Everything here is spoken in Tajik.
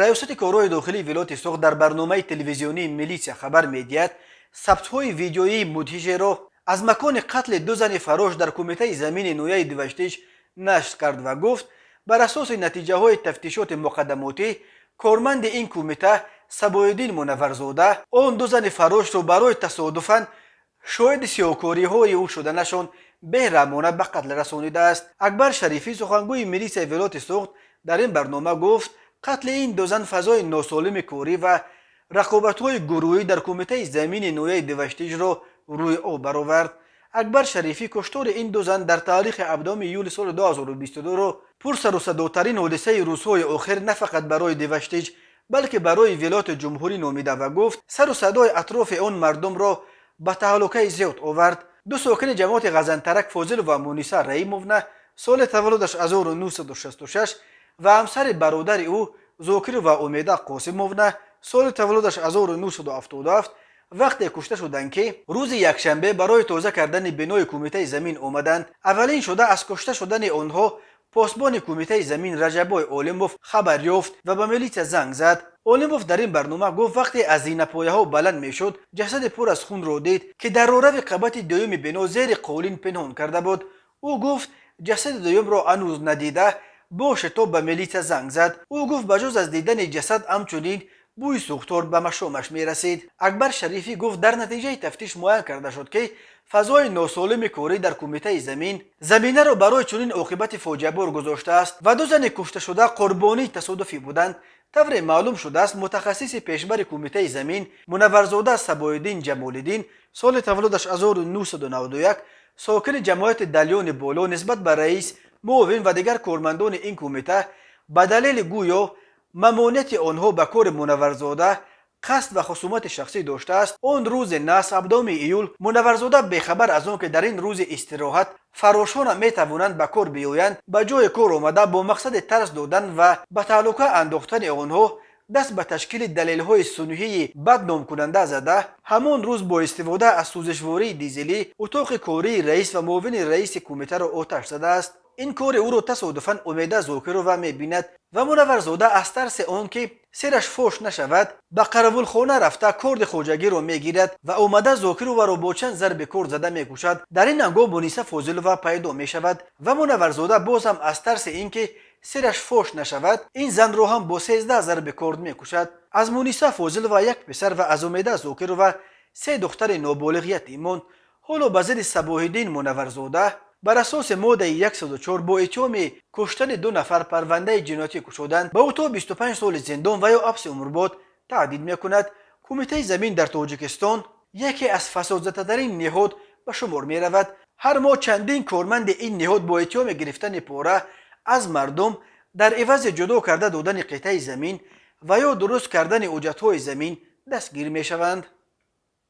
Раёсати корҳои дохилии вилояти Суғд дар барномаи телевизионии «Милитсия хабар медиҳад» сабтҳои видеоии мудҳишеро аз макони қатли ду зани фарош дар Кумитаи замини ноҳияи Деваштич нашр кард ва гуфт, бар асоси натиҷаҳои тафтишоти муқаддамотӣ корманди ин кумита Сабоиддин Мунавварзода он ду зани фарошро барои тасодуфан шоҳиди сиёҳкориҳои ӯ шуданашон бераҳмона ба қатл расонидааст. Акбар Шарифӣ, сухангӯи милитсияи вилояти Суғд, дар ин барнома гуфт, қатли ин ду зан фазои носолими корӣ ва рақобатҳои гурӯҳӣ дар Кумитаи замини ноҳияи Деваштичро рӯи об баровард. Акбар Шарифӣ куштори ин ду зан дар таърихи 17 июли соли 2022-ро пурсарусадотарин ҳодисаи рӯзҳои охир на фақат барои Деваштич, балки барои вилояти ҷумҳурӣ номида ва гуфт, сару садои атрофи он мардумро ба таҳлукаи зиёд овард. Ду сокини ҷамоати Ғазантарак, Фозилова Муниса Раимовна, соли таваллудаш 1966, ва ҳамсари бародари ӯ Зокирова Умеда Қосимовна, соли таваллудаш 1977, вақте кушта шуданд, ки рӯзи якшанбе барои тоза кардани бинои Кумитаи замин омаданд. Аввалин шуда аз кушта шудани онҳо посбони Кумитаи замин Раҷаббой Олимов хабар ёфт ва ба милитсия занг зад. Олимов дар ин барнома гуфт, вақте аз зинапояҳо баланд мешуд, ҷасади пур аз хунро дид, ки дар рорави қабати дуюми бино зери қолин пинҳон карда буд. Ӯ гуфт, ҷасади дуюмро ҳанӯз надида, бо шитоб ба милитсия занг зад. Ӯ гуфт, ба ҷуз аз дидани ҷасад, ҳамчунин бӯи сӯхтор ба машомаш мерасид. Акбар Шарифӣ гуфт, дар натиҷаи тафтиш муайян карда шуд, ки фазои носолими корӣ дар Кумитаи замин заминаро барои чунин оқибати фоҷиабор гузоштааст ва ду зани кушташуда қурбонии тасодуфӣ буданд. Тавре маълум шудааст, мутахассиси пешбари Кумитаи замин Мунавварзода Сабоиддин Ҷамолиддин, соли таваллудаш 1991, сокини ҷамоати Далёни Боло, нисбат ба раис, муовин ва дигар кормандони ин кумита ба далели гӯё мамонияти онҳо ба кори Мунавварзода қасд ва хусумати шахсӣ доштааст. Он рӯзи нас, 17 июл, Мунавварзода бехабар аз он ки дар ин рӯзи истироҳат фарошона метавонанд ба кор биёянд, ба ҷои кор омада, бо мақсади тарс додан ва ба таҳлука андохтани онҳо даст ба ташкили далелҳои сунъии бадномкунанда зада, ҳамон рӯз бо истифода аз сӯзишвории дизелӣ утоқи кории раис ва муовини раиси кумитаро оташ задааст. Ин кори ӯро тасодуфан Умеда Зокирова мебинад ва Мунавварзода аз тарси он ки сираш фош нашавад, ба қаравулхона рафта, корди хоҷагиро мегирад ва омада, Зокироваро бо чанд зарби корд зада мекушад. Дар ин ҳангом Муниса Фозилова пайдо мешавад ва Мунавварзода боз ҳам аз тарси ин ки сираш фош нашавад, ин занро ҳам бо 13 зарби корд мекушад. Аз Муниса Фозилова як писар ва аз Умеда Зокирова се духтари ноболиғ ятим монд. Ҳоло ба зидди Сабоҳиддин Мунавварзода бар асоси моддаи 104 бо иттиҳоми куштани ду нафар парвандаи ҷиноятӣ кушоданд. Ба ӯ то 25 соли зиндон ва ё ҳабси умрбод таҳдид мекунад. Кумитаи замин дар Тоҷикистон яке аз фасодзадатарин ниҳод ба шумор меравад. Ҳар моҳ чандин корманди ин ниҳод бо иттиҳоми гирифтани пора аз мардум дар ивази ҷудо карда додани қитъаи замин ва ё дуруст кардани ҳуҷҷатҳои замин дастгир мешаванд.